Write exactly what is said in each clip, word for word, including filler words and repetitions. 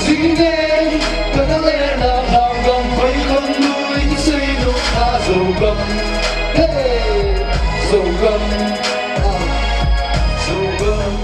Ding ding, ka ka le na thang gam, pai kham lui, ki sei nu, a Zogam. Hey, Zogam, a Zogam.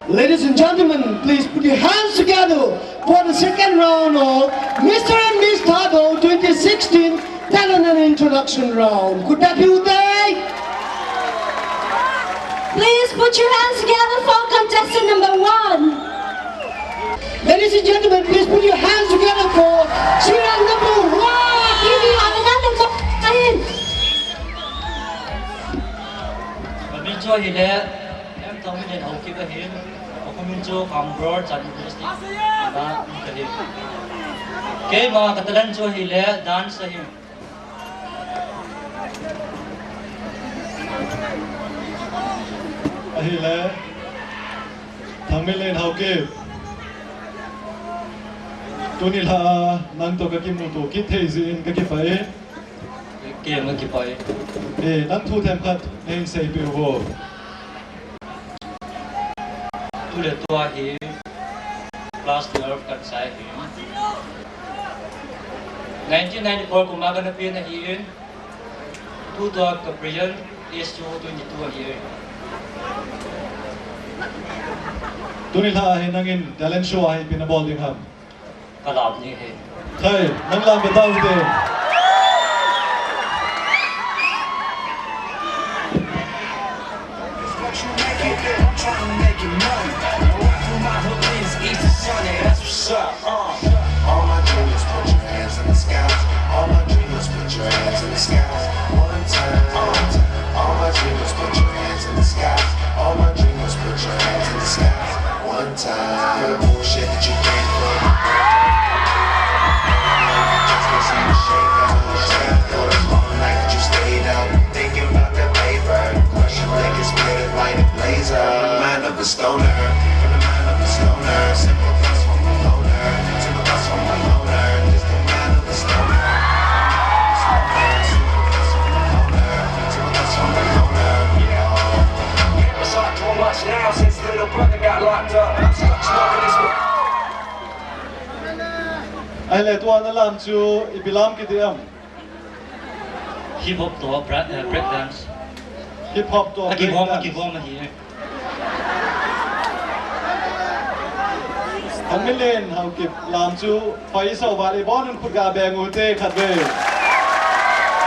Ladies and gentlemen, please put your hands together for the second round of Mister and Miss Thadou twenty sixteen Talent and Introduction Round. Could that be Uday? Please put your hands together for contestant number one. Ladies and gentlemen, please put your hands together for serial number one. Give me another clap. Ka min chu ahile, M Thangminlen Haokip ahin, ka khomin chu Kambror Chandel District, ana um kahi. Keima ka talent chu ahile, dance ahi. Ahile, Thangminlen Haokip. Tuni lha a nang toh ka kimuto kit thei jeh in ka kipah e. Kei jong ka kipah e. Eh, nang thu themkhat nahin seipeh uvo. Tuletua hi class twelve kahin chai ahi. Nineteen ninety-four kum a kana pen ahin, tutua ka present age chu twenty-two ahi. Tuni lha a hi nangin talent show a hi ipi nabol ding ham? Ka lam ding ahi. Khai, nang lam be tau te. All my dreamers, put your hands in the sky. All my dreamers, put your hands in the sky. One time. All my dreamers, put your hands in the sky. All my dreamers, put your hands in the sky. One time. For the bullshit that you came for. Just 'cause I'm a shaker. All night that you stayed up. Thinking about the paper. Crush your leg and split it like a blazer. Mind of a stoner. From the mind of a stoner. Simple thoughts from a loner. Simple thoughts from a loner. Just the mind of a stoner. Ahile, tua na lam chu ipi lam kiti em? Hip hop toh bra-, eh, break dance. Hip hop toh break dance. Akivom, akivom ahi. Thangminlen Haokip lam chu pai sou vale, ibon un khut ga beng u te khat ve.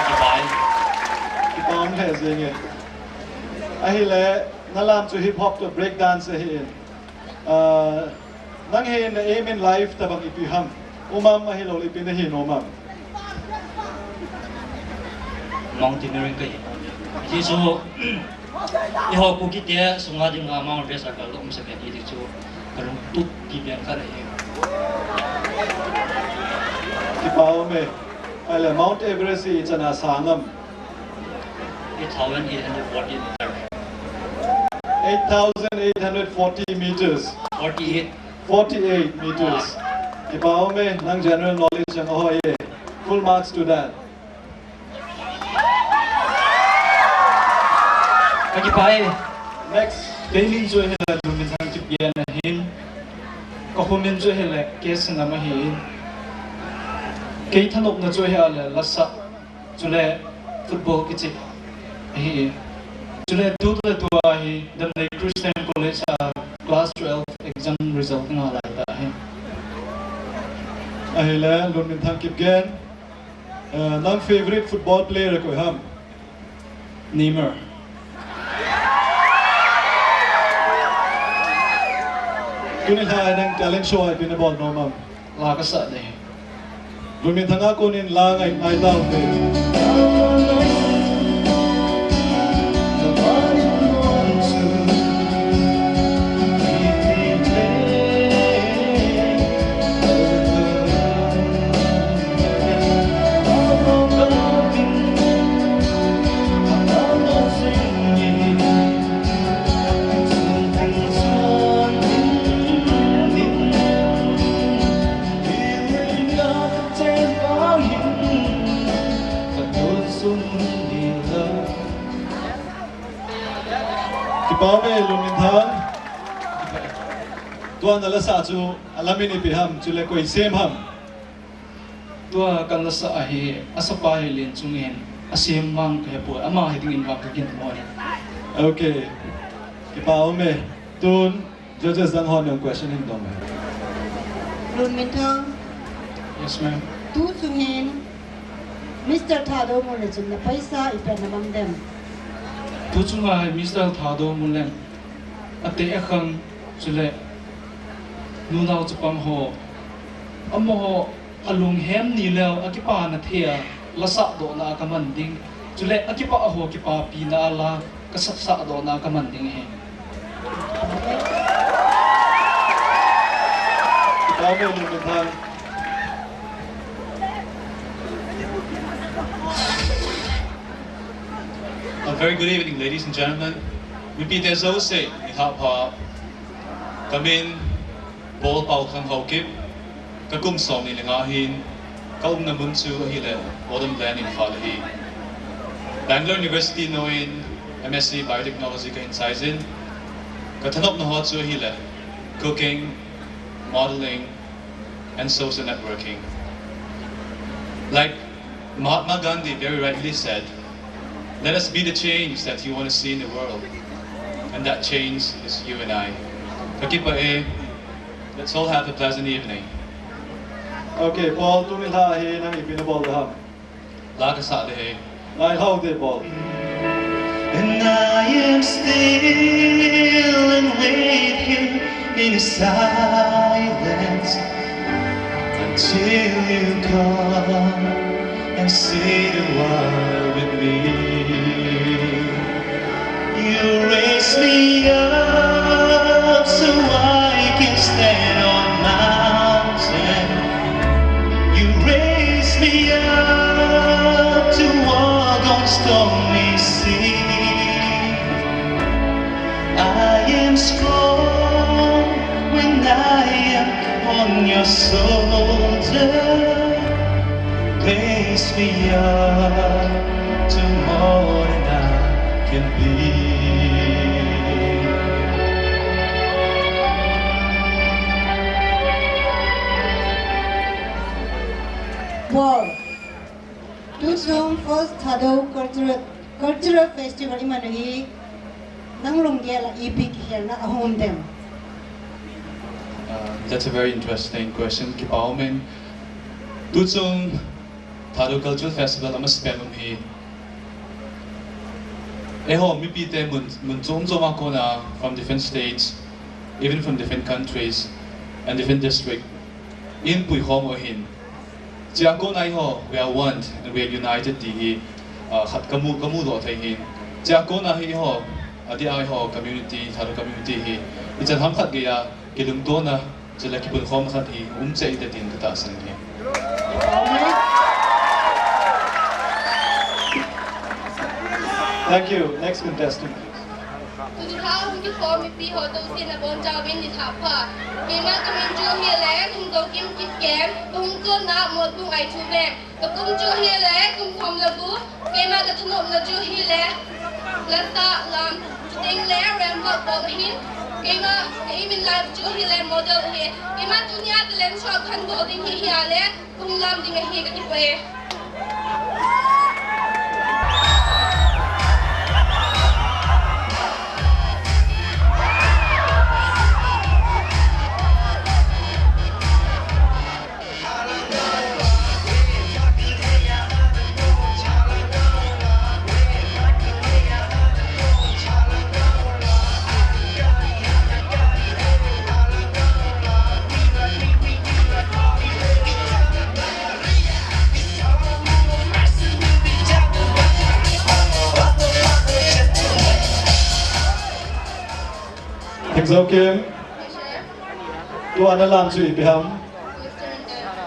Kipai. Kipa um lheh jeng e. Ahile, na lam chu hip hop toh break dance ahi in. Ah, nang hin na aim in life tabang ipi ham? Um am, ahilou le ipi nahin nom am? Mountaineering kahi. Hichu, eiho Kuki te sunga dinga Mount Everest a kalom sah pen hi ti chu kalungtup pi pen khat ahi. Kipa um e. Ahile Mount Everest hi ichan a sang am? Eight thousand eight hundred forty meter. eight thousand eight hundred forty meters. Forty-eight. Forty-eight meters. Kipa ume, nang general knowledge jong ahoi e. Full marks to that. Ka kipah e. Next. Kei min chu ahile Lunminthang Kipgen ahin. Ka khomin chu ahile K. Sangam ahin. Kei thanopna chu ahile lasa. Chule football kichep ahi. Chule tu le tua hi Damlei Christian College a class twelve exam result nga lai ta ahi. Ahile Lunminthang Kipgen. Eh, nang favorite football player koi ham? Neymar. Tuni lha nang talent show a ipi nabol nom am? La kasah ding. Lunminthang a konin la ngai, ngai tau te. Kipa ume Lunminthang. Tua na lasa chu alamin ipi ham, chule koi sem ham? Tua kan lasa ahi, asapa hi Lenchung in, asem vang kahepoi, ama hi dingin vang kaginmo e. Okay. Kipa ume. Tun judges dang hon jong question hin dong e. Lunminthang. Yes, ma'am. Tu chung hin Mister Thadou mun le chun na paisa ipi na mang dem? Tu chung a Mister Thadou mun le ate akhang chule nunau chapang ho, amaho alunghem ni leu akipana thei a, lasah dohna a kaman ding. Chule akipah ho kipapina a la kasah, sah dohna a kaman ding ahi. A very good evening, ladies and gentlemen. Mipite jouse, nilhah pha. Kamin Paul Paokhang Haokip, kakum somni le nga ahin, kaumna mun chu ahile Autumn Lane, Imphal ahi. Bangalore University noiyin M Sc Biotechnology kahin chaijin. Kathanopna ho chu ahile cooking, modeling, and social networking. Like Mahatma Gandhi very rightly said, let us be the change that you want to see in the world. And that change is you and I. Kakipah e, let's all have a pleasant evening. Okay, Paul, tuni lha hi nang ipi nabol ham? La kasah ding ahi. Ngai lhau te Paul. And I am still and wait here in silence until you come and sit a while with me. You raise me up so I can stand on mountain. You raise me up to walk on stormy sea. I am strong when I am on your shoulder. Raise me up to more than I can be. Paul, tuchung first Thadou Cultural, Cultural Festival iman u hi, nang lunggel a ipi kihelna ahung um dem? Uh, that's a very interesting question. Kipa umin. Tuchung Thadou Cultural Festival amasapen um hi, eiho mipite mun, mun chom chom a kona, from different states, even from different countries and different district, eihin puikhom u ahin. Chua kona eiho, we are one and we are united ti hi, ah, khat kamu, kamudoh thei ahin. Chua kona hi eiho, adeh a eiho community, Thadou community hi, ichan ham khat geiya kilungtona, chule kipunkhom khat hi um cheh e tin katahsan ahi. Thank you. Next contestant, please. Ko mipi ho jouse nabonchauvin nilhah pha. Keima kamin chu hile Lhingzoukim Kipgen, kahung chonna Motbung Aithoubeng. Kakum chu hile kum som le gup. Keima kathanopna chu hile lasa lam, chuteng le ramp walk bol ahin. Keima ka aim in life chu hile model ahi. Keima tunia talent show kahin bol ding hi hile, kahung lam ding ahi, kakipah e. Lhingzoukim. Tua nalam chu ipi ham? Western dance.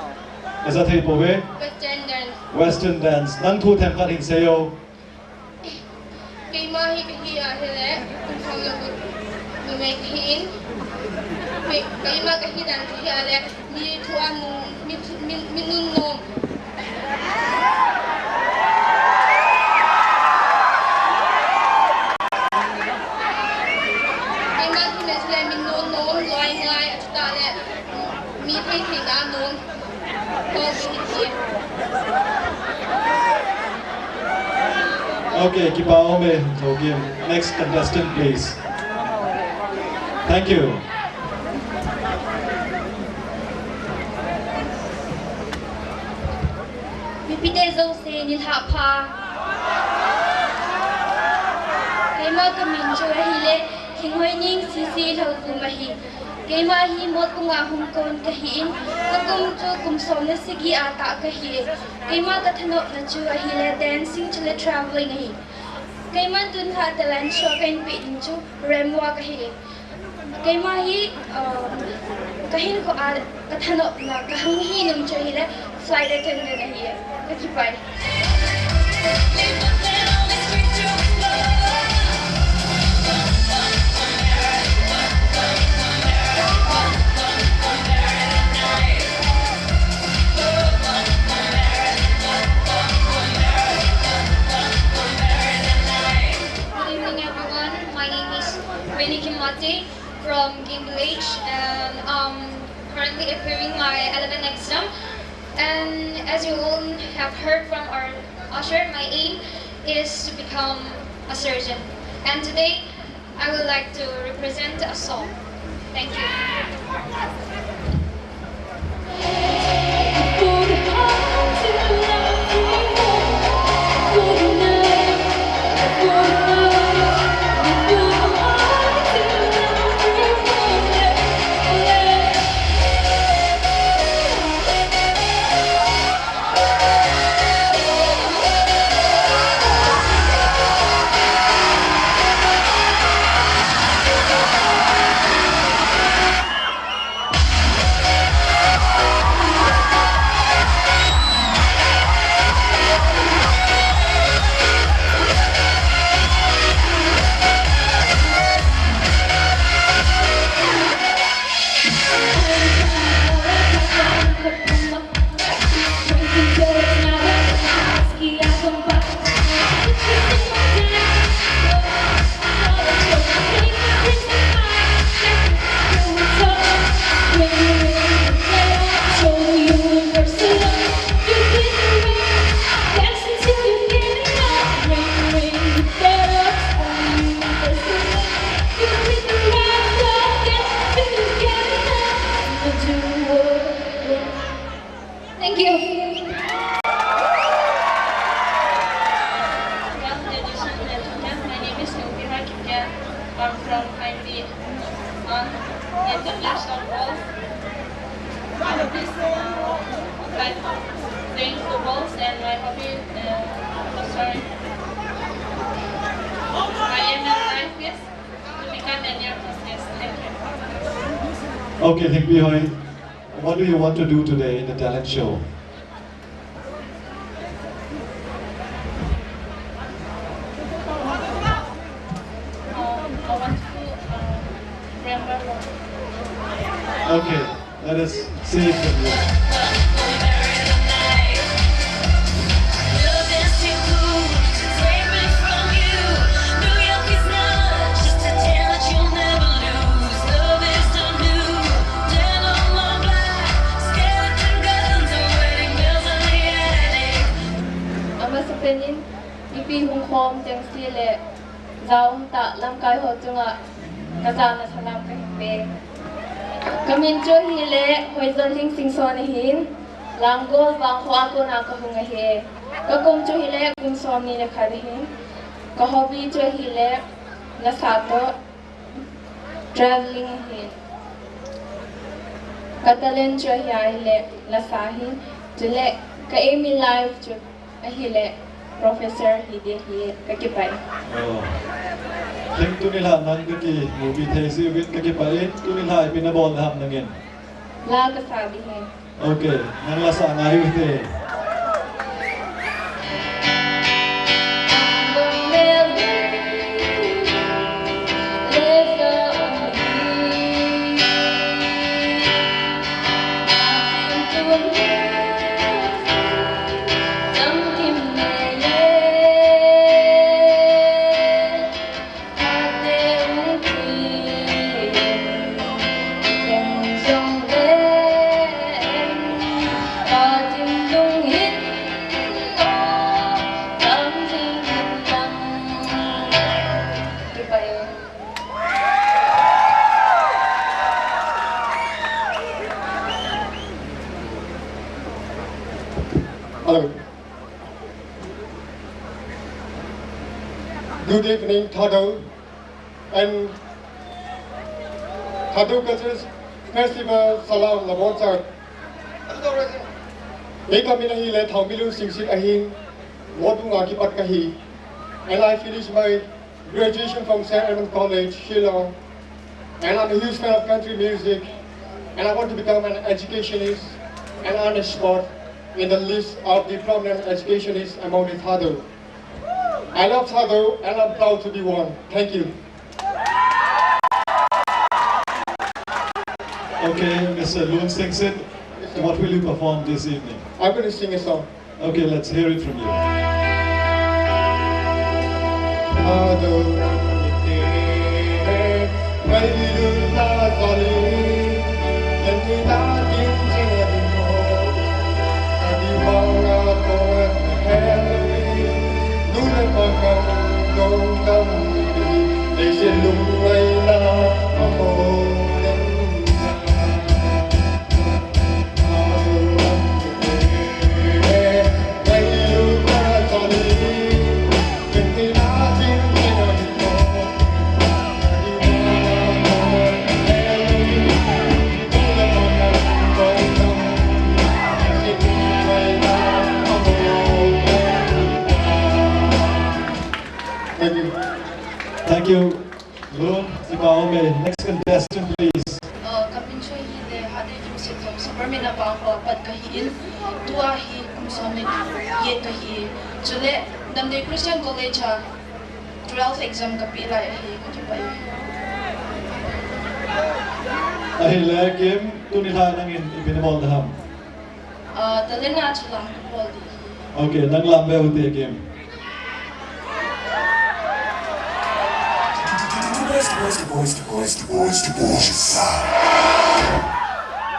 Kaja thei pouve. Western dance. Western dance. Nang thu themkhat hin seiyo. Keima hi kahi ahile, kum som le gup numei kahin. Kei, keima kahi dan kahi ahile, mi thu a nun, mi, mi, mi nunnom. Keima thumna chule mi nunnom, loi ngai, achutah le mi thei theina nom. Okay, kipah ume, Lhingzoukim. Next contestant, please. Thank you. Mipite jouse nilhah pha. Keima kamin chu ahile Lhinghoining Sisi Lhouvum ahi. Keima hi Motbung a hung kon kahin, kakum chu kum som le sagi a tah kahi. Keima kathanopna chu ahile dancing chule travelling ahi. Keima tunlhah talent show kahin peh ding chu ramp walk ahi. Keima hi, um, kahinkho a kathanopna kahung hi nom chu ahile flight attendant ahi. Kakipah e. Good evening, everyone. My name is Winnie Kimati from Game Village, and I'm currently appearing my eleven exam. And as you all have heard from our usher, my aim is to become a surgeon. And today, I would like to represent a song. Thank you. Thank you. Welcome to Education Network. My name is Nubira Kipgen. I'm from Kainvi, um, International Ball. Like playing footballs and my hobby, uh, oh, sorry. My aim in life is to become an air hostess. Thank you. Okay, thank you. What do you want to do today in the talent show? Um, I want to, um, Okay, let us see it from you. Amasapen in, mipi hung khom chengse le, jaum tah lamkai ho chunga kajana salam kahin pe. Kamin chu ahile Hoijonhing Singson ahin, Lamgol Vangkho a kona kahung ahi. Kakum chu ahile kum somni le khat ahin. Ka hobby chu ahile lasa toh travelling ahin. Ka talent chu ahile lasa ahin. Chule ka aim in life chu ahile professor hi ding ahi. Kakipah e. Oh. Lhing, tuni lha nang kakimupi thei jiuvin kakipah e. Tuni lha ipi nabol ham nangin? La kasa ding ahi. Okay, nang lasa ngai uhite. Hello. Good evening, Thadou. And Thadou Cultural Festival salam nabonchauvin. Kei kamin ahile Thaomilu Singsit ahin, Motbung a kipat kahi. And I finished my graduation from Saint Edmund College, Shillong. And I'm a huge fan of country music. And I want to become an educationist and earn a spot in the list of the prominent educationists among the Thadou. I love Thadou and I'm proud to be one. Thank you. Okay, Mister Lun Singsit, what will you perform this evening? I'm going to sing a song. Okay, let's hear it from you. Thank you. Thank you. Lun, Sipa Ome. Next contestant, please. Uh, kamin chu ahile Hatdeikim Sitkhop, Superman a Vangkho a pat kahin. Tua hi kum som le get kahi. Chule Namdei Christian College a twelve exam kapeh lai ahi, kakipah e. Ahile Kim, tuni lha nangin ipi nabol ding ham? Ah, talent a chu lam kabol ding ahi. Okay, nang lam be ute Kim.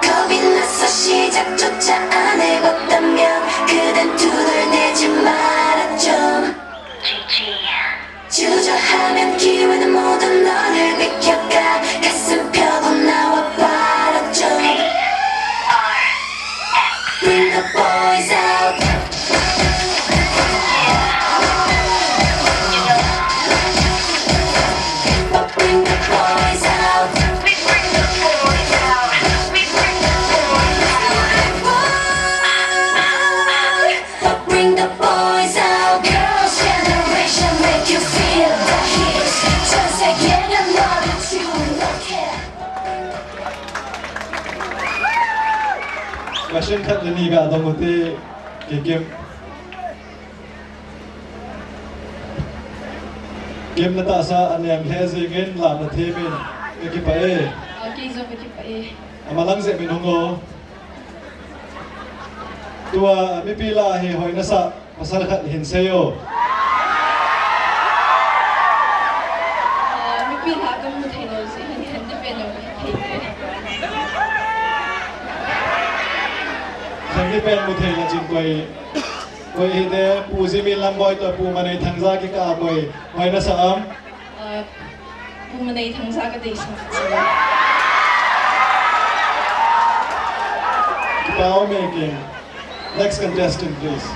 겁이 나서 시작조차 안 해봤다면 그댄 두들대지 말아줘. 주저하면 기회는 모두 너를 비켜가. 가슴 펴고 나와 바라줘. Bring the boys out. Bring the boys out. We bring the boys out. We bring the boys out. Girls' generation make you feel the heat. 전 세계는 너를 주목해. Question khat le ni ga dong ute, Kim. Kim na tahsa aneng lheh jingin lam na themin. Ka kipah e. Ah, kei jong ka kipah e. Ama lang jep in hung o. Tua mipi lah a hi hoi nasa pasal khat hin sei o. Ah, mipi lah a ka mu thei lou jeh hin, khat ni pen jong ka thei e. Khat ni pen mu thei la chun koi, koi hite, Pu Jimmy Lamboi toh Pu Manei Thangja kikah a koi hoi nasa am? Ah, Pu Manei Thangja ka deisah. Kipa um e. Next contestant, please.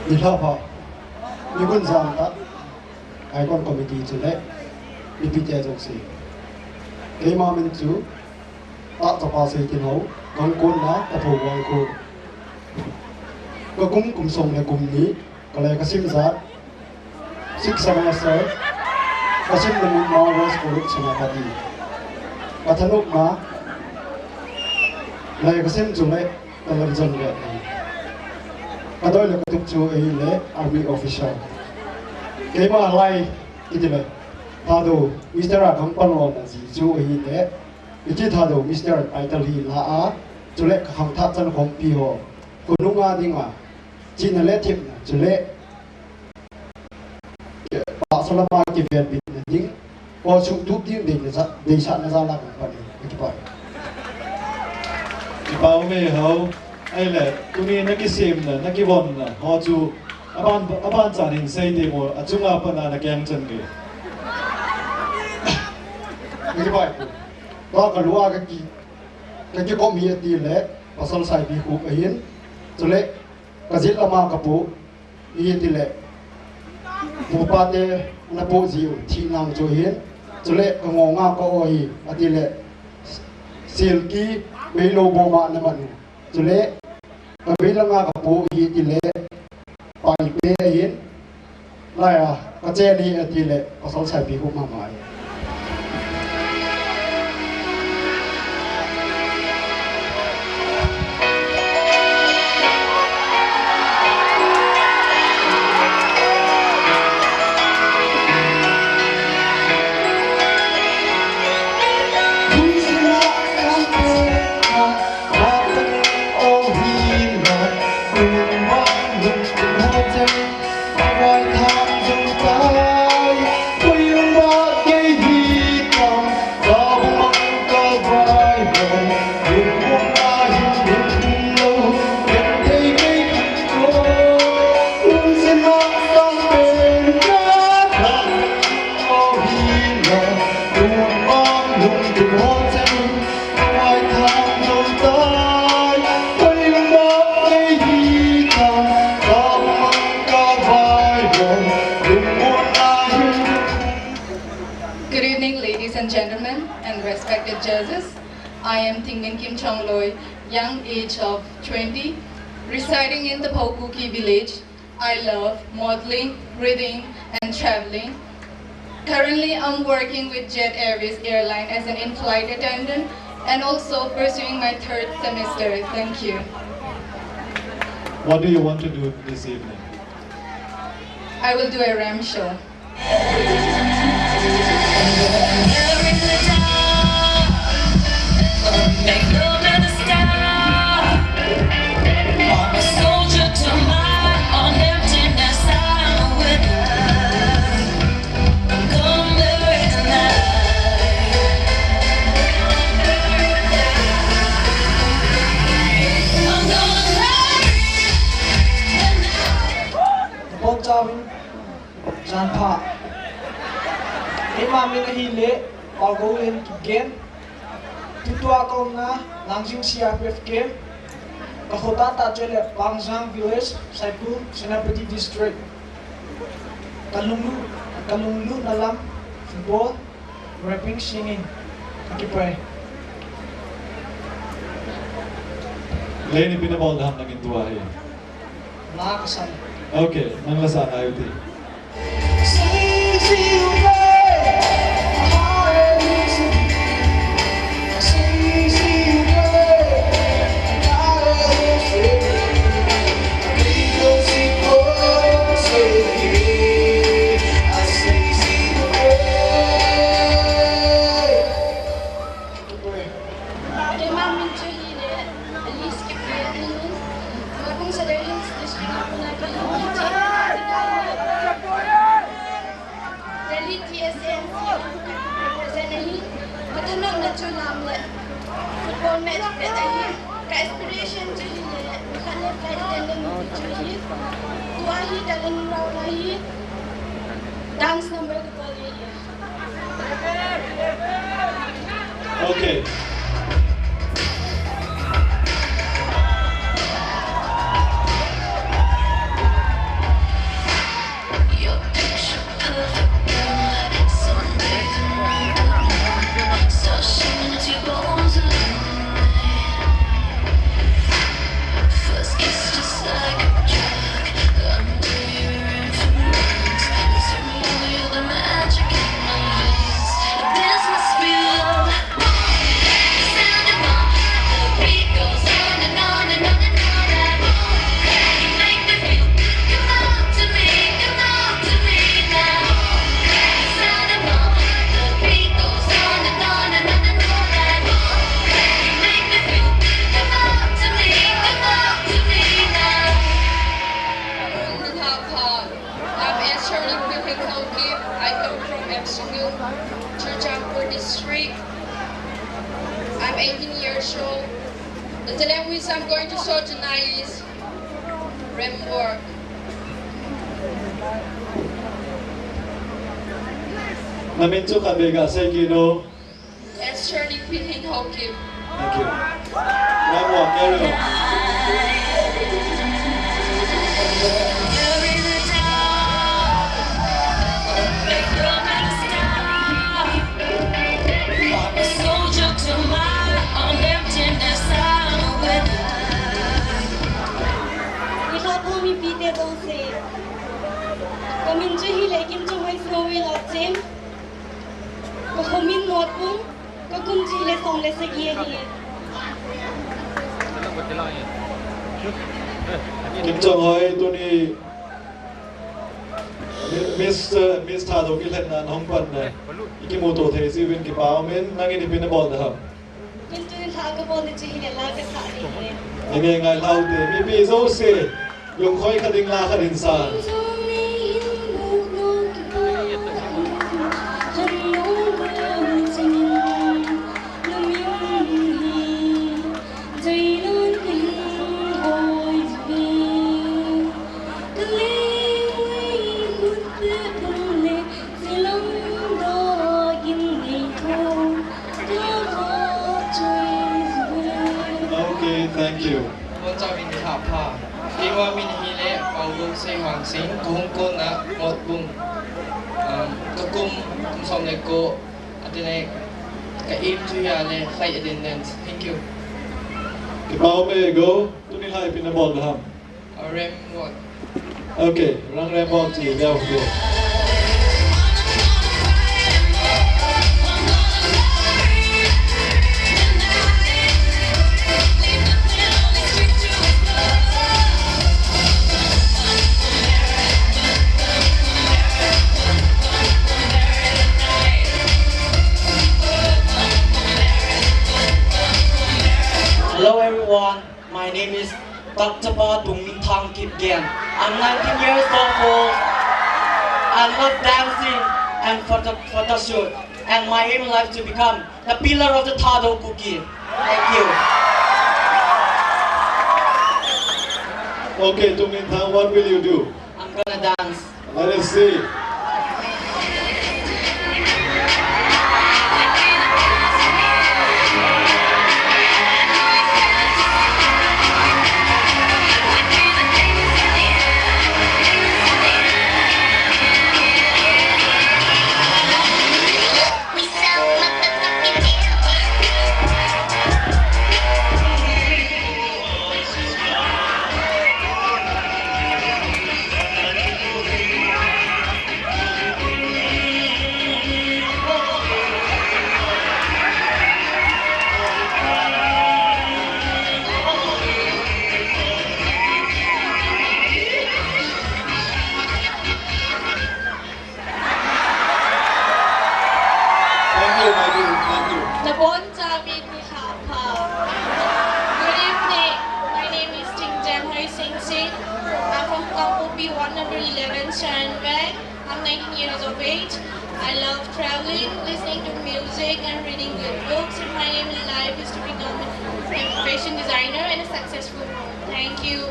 Nilhah pha, ni gunjang tah, Icon Committee chule mipite jouse. Keima min chu Tah Chapa Seitinhou, Gangkon na Kaphowai khu. Ka kum, kum som le kum ni, ka lei ka sim jat, sixth semester, ka sim na mun Mount Royal College Senapati. Ka thanopna, lei ka sim chu le, ka lam jan le. Ka doi le ka tup chu ahile army officer. Keima lai, iti le, Thadou, Mister a ka hung panlona ji chu ahile, Michi Thadou Mister title hi la a, chule ka khangthah chan khompi ho khonunga dinga chihna le thepna, chule tahsa lama kivenbitna ding, ho suhtup ding deina ja, deisahna jal a ka pan e. Ka kipah e. Kipa um e hao. Ahile, tuni na kisemna, na kivonna ho chu aban, aban chan hin sei temo, achunga pat a na keng chan ke. Ka kipah e. Tua ka lua ka ki, ka kikom hi ati le, pasal Saipikhup ahin. Chule, ka jet lama ka pu, hi ati le, pu pa te na pu ji u, thi nang chu hin. Chule, ka ngonga ka o hi, ati le, Silki, Meilou boma na man u. Chule, ka vei langa ka pu hi ati le, Paipe ahin, lai a, ka chen hi ati le, pasal Saipikhup mama ahi. Good evening, ladies and gentlemen, and respected judges. I am Thingminkim Chongloi, young age of twenty, residing in the Pao Kuki village. I love modeling, reading, and traveling. Currently, I'm working with Jet Airways Airline as an in-flight attendant and also pursuing my third semester. Thank you. What do you want to do this evening? I will do a ramp show. Bon Jovi. Janpha. Keima min ahile, Paogoulen Kipgen. Tutua kaumna, Langjing C R P F camp. Kakho tahtah chu ahile, Pangjang village, Saikul, Senapati district. Kalunglut, kalunglutna lam, football, rapping, singing. Kakipah e. Leni pi na bol dam nangin tua hi. La kasan. Okay, nang la sa na uti. Dance number ko bol ye. Okay. I'm Esther Lim Pin Hin Haokip. I come from Amsungil, Churachandpur district. I'm eighteen years old. The language I'm going to show tonight is Remwork. Namin chu khatvei gasei kit o. Esther Lim Pin Hin Haokip. Thank you. Remwork, carry on. Nikho pha mipite jouse. Kamin chu hile Kimchonghoi Snowy Lotchem. Kakhomin Motbung, kakum chu hile som le sagi ahi. Kimchonghoi, tuni Mi-, Mister, Miss Thadou kilhenna nahung panna ikimuto thei jiuvin kipa umin, nangin ipi nabol ding ham? Tun tun lha kabol ni chu hile la kasa ni. Ine ngai lhau te, mipi jouse. Lungkhoi khat ding la khat in san. Okay, thank you. Boncha min nikho pha. Keiho min hile Paulung Seihang Sing, kahung kona Motbung. Um, kakum, kum som le ko, atile ka aim chu hile flight attendant. Thank you. Kipa ume go, tuni lha ipi nabol ding ham? Remwork. Okay, Remwork ti veu. Hello everyone. My name is Doctor Pa Dungminthang Kipgen. I'm nineteen years of old. I love dancing and photo, photo shoot. And my aim in life to become the pillar of the Thadou Kuki. Thank you. Okay, Dungminthang, what will you do? I'm gonna dance. Let us see. Thank you, thank you, thank you. Nabonchauvin nikho pha. Good evening. My name is Tingjanhoi Singsit. I'm from Kangpokpi one hundred eleven Sharon Bank. I'm nineteen years of age. I love traveling, listening to music, and reading good books. And my aim in life is to become a fashion designer and a successful woman. Thank you.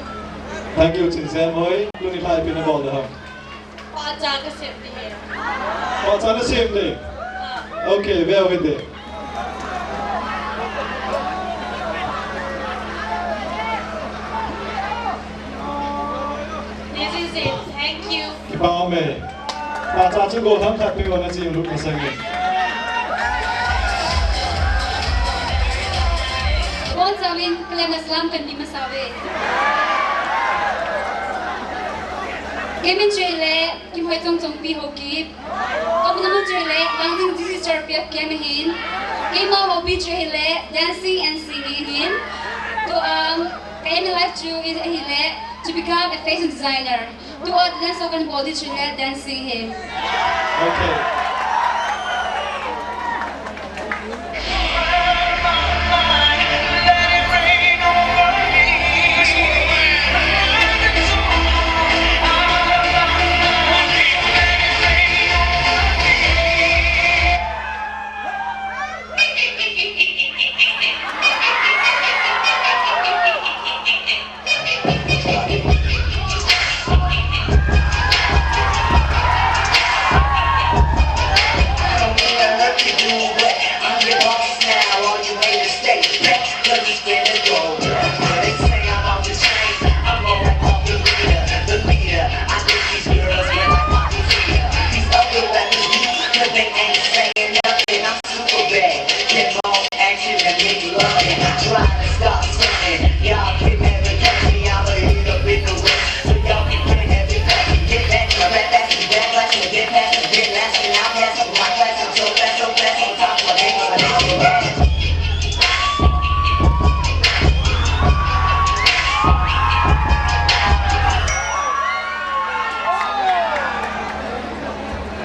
Thank you, Chinsen Hoi. Tuni lai ipi nabol ding ham? Pahcha kasem ding ahi. Pahcha nasem ding? Ah. Okay, ve uvin te. This is it. Thank you. Kipah ume. Pahcha chu gollhang khat peh o, nache lut masang in. Boncha uvin, clap na salam kan di masa ve. Kei min chu ahile, Kimhoichong Chongpi Haokip. Ka umna mun chu ahile, Langding G C C R P F camp ahin. Keima hobby chu ahile, dancing and singing ahin. To, um, ka aim in life chu ahile, to become a fashion designer. Tua dance ho kan bol ding chu ahile dancing ahi. Okay.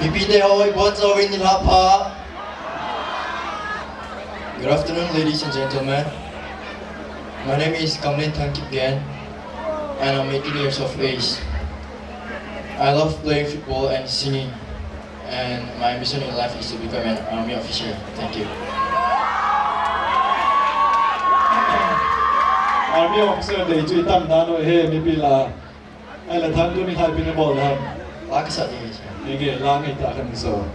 Mipi te hoi, boncha uvin nilhah pha. Good afternoon, ladies and gentlemen. My name is Kamlen Thang Kipgen, and I'm eighteen years of age. I love playing football and singing, and my ambition in life is to become an army officer. Thank you. Army officer dei chu itam dan u ahi, mipi la. Ahile Thang, tuni lai ipi nabol ding ham? La kasa ding ahi. Enge, la ngai ta kan so.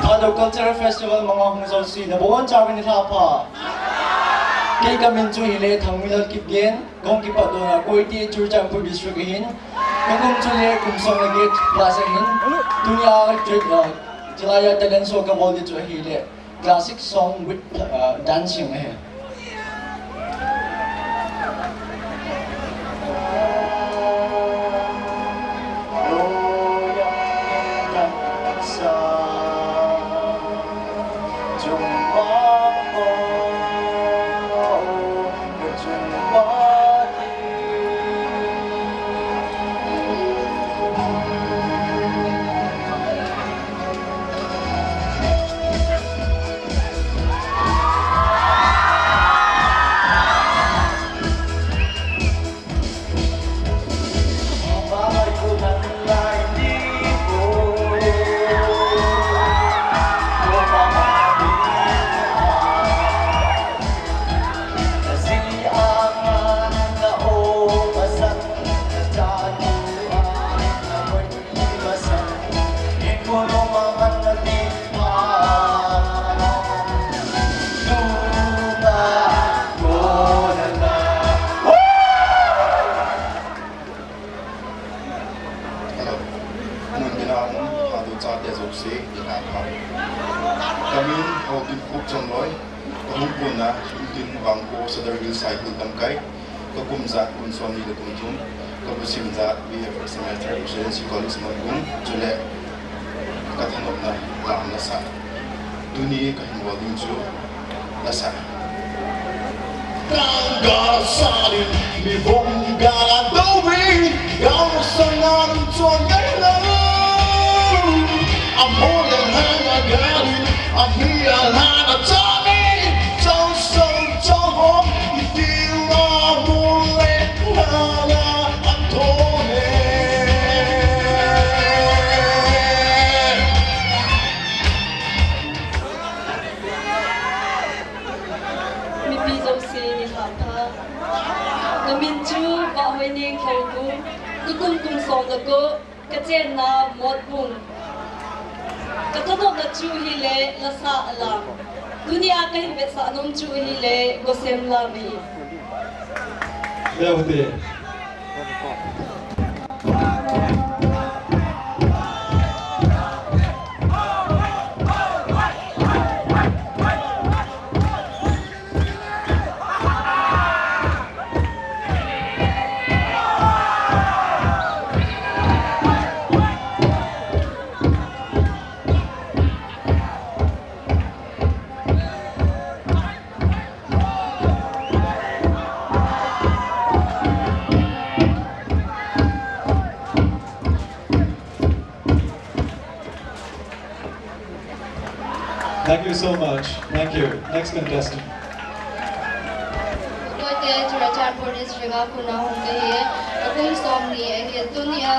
Thadou Cultural Festival manga hung jouse, nabonchauvin nilhah pha. Kei kamin chu ahile Thangminlal Kipgen, kahung kipat dona Koite, Churachandpur District ahin. Kakum chu ahile kum som le get plus ahin. Tunia, uh, chulaiya talent show kabol ding chu ahile classic song with, uh, dancing ahi. Hello. Mun tina um, Thadou chate jouse, tina pha. Kamin Haokip Khupchongloi, kahung puna, Umtin Vangkho, Sadar Hills High School lamkai. Kakum jat kum somni le kum thum, kabusim jat B A first semester Presidency College Mongkung, chule kathanopna lam lasa. Tuni kahin bol ding chu lasa. Tanggal salin mi bom gala dobi, gala sangan chon gala. Amol hana galin, ahi alana chami, chau song chau hom, itiu amol hana antone. Mipi jouse ni pha pha. Ka min chu Vahhoineng Kholbung. Tukum kum som le ko, ka chenna Motbung. Ka thanopna chu hile lasa alam. Tunia kahin vetsah nom chu hile Gosem lam ahi. Leo te. Thank you so much. Thank you. Next contestant. Koite Churachandpur District a khun a hung kahi. Akum som ni ahi. Tunia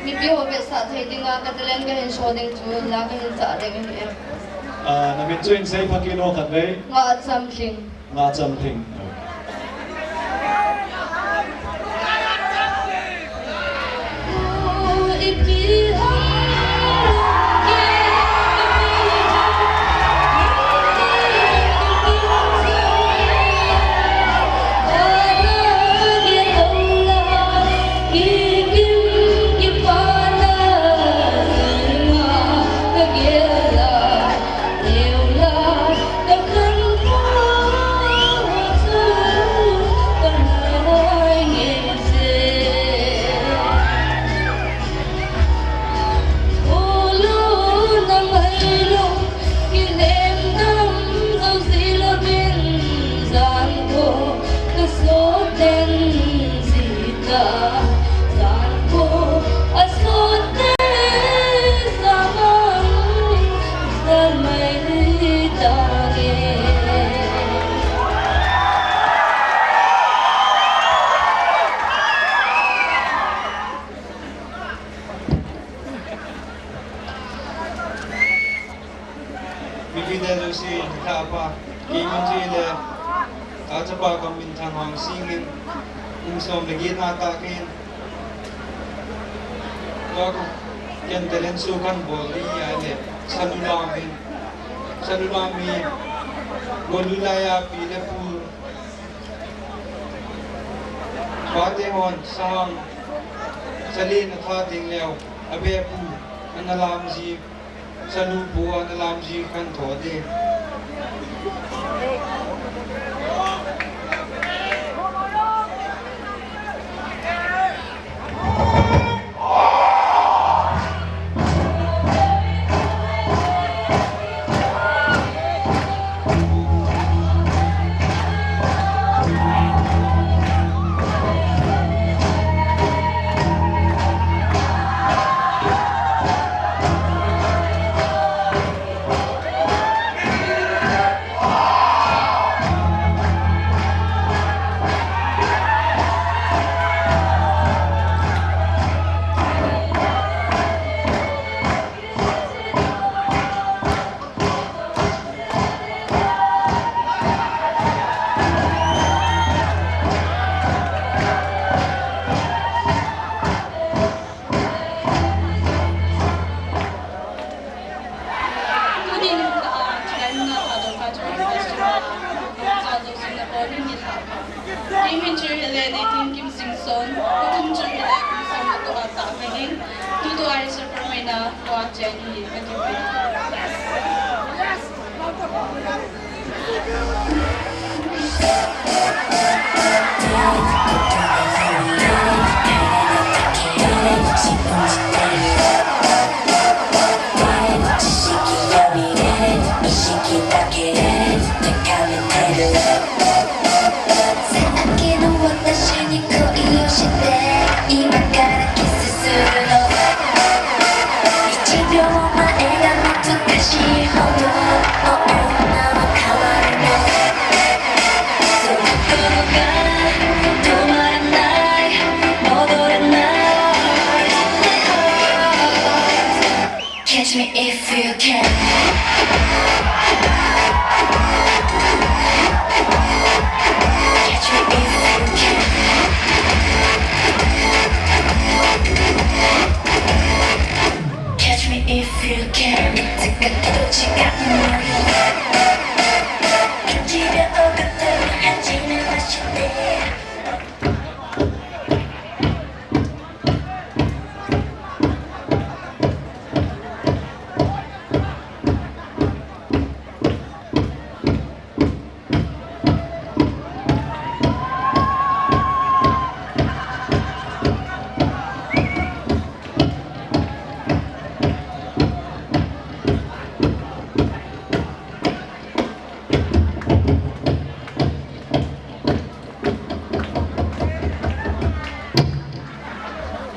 mipi ho vetsah thei dinga ka talent kahin show ding chu la kahin sah ding ahi. Ah, na min chu hin sei pha kit in khatvei. Ngachamlhing. Ngachamlhing. Mipi te jouse ni pha pha. Kei min chu hile, a chapa ka min Thanghang Singin, kum som le get na ka hin. Ka ken talent show kahin bol ding ahile, Salu lam in. Salu lam in. Golulai a pi le pu. Pate hon, sahang, salen atha ding leu, abepu, ana lam ji. Salu pu ana lam ji kahin tho ding. Tunin ka a, China Thadou Cultural Festival, Thadou Singapore ni ni tha. Kei min chu hile Neithing Kimsingson, ka kum chu hile kum som le ko a tah kahin. Tutua hi Superman a ko a chen hi ka kipe.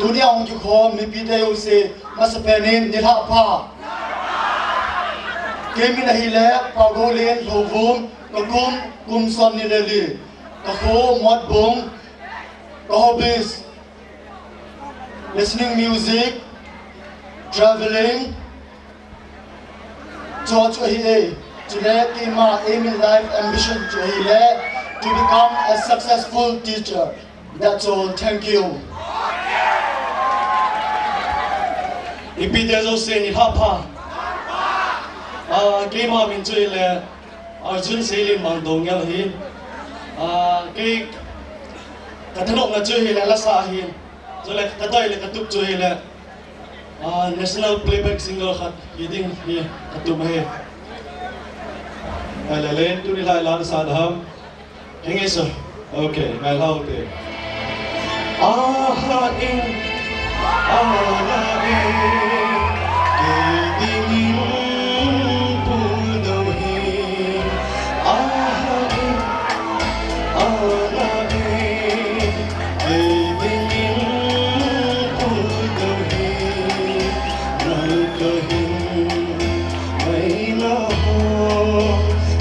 Tunia hung kikhom mipite jouse, masapen in nilhah pha. Kei min ahile Pagolin Lhouvum, ka kum, kum som ni le li, ka kho Motbung, ka hobbies, listening music, traveling, Chu chu ahi e. Chule keima aim in life ambition chu ahile to become a successful teacher. That's all. Thank you. Mipite jouse nilhah pha. Ah, keima min chu ahile Arjun Seilinmang Doungel ahi. Ah, kei ka thanopna chu ahile lasa ahi. Chule ka dei le ka tup chu ahile Ah, national playback singer khat hi ding hi ka tup ahi. Ngai le le, tuni lai la na sa da ham. Henge sir. Okay, ngai lau te. Aha in, aha in, kei dingin pul dou hi. Aha in, aha in, kei dingin pul dou hi, nang kahin ngaina ho,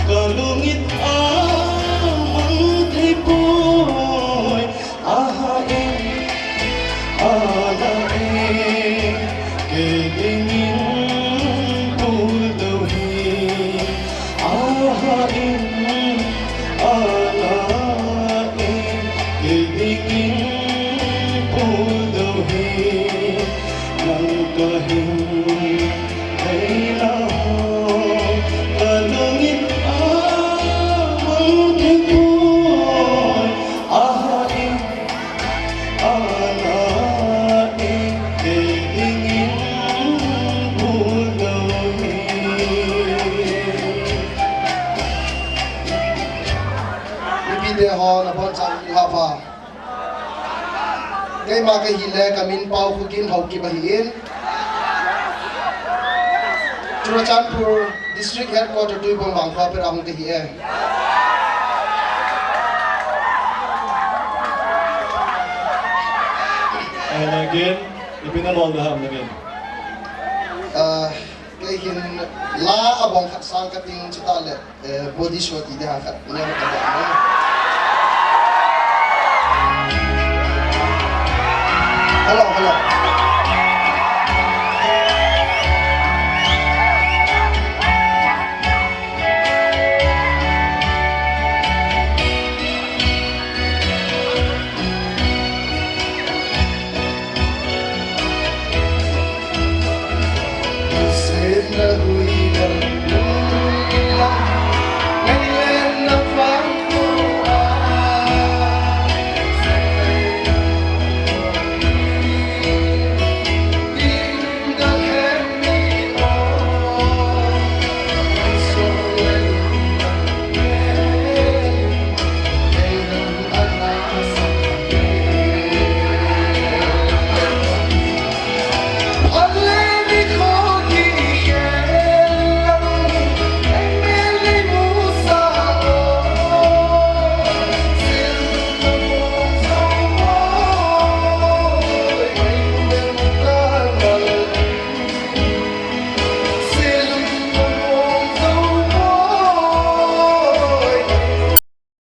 kalungin amang thei poi. Aha in, aha in, kei dingin pul dou hi. Aha in, aha in, kei dingin pul dou hi, nang kahin ngaina ho, kalungin amang thei poi. Aha in, Mipite ho nabonchauvin nilhah pha. Keima kahile kamin Paokhokim Haokip ahin. Churachandpur District Headquarter Tuibong Vangkho pet a hung kahi e. Eh, nagin, ipi na bol da ham nagin? Ah, kei hin la abong khat sang kating chutah le, eh, body show ti ding ham khat neo ka bol.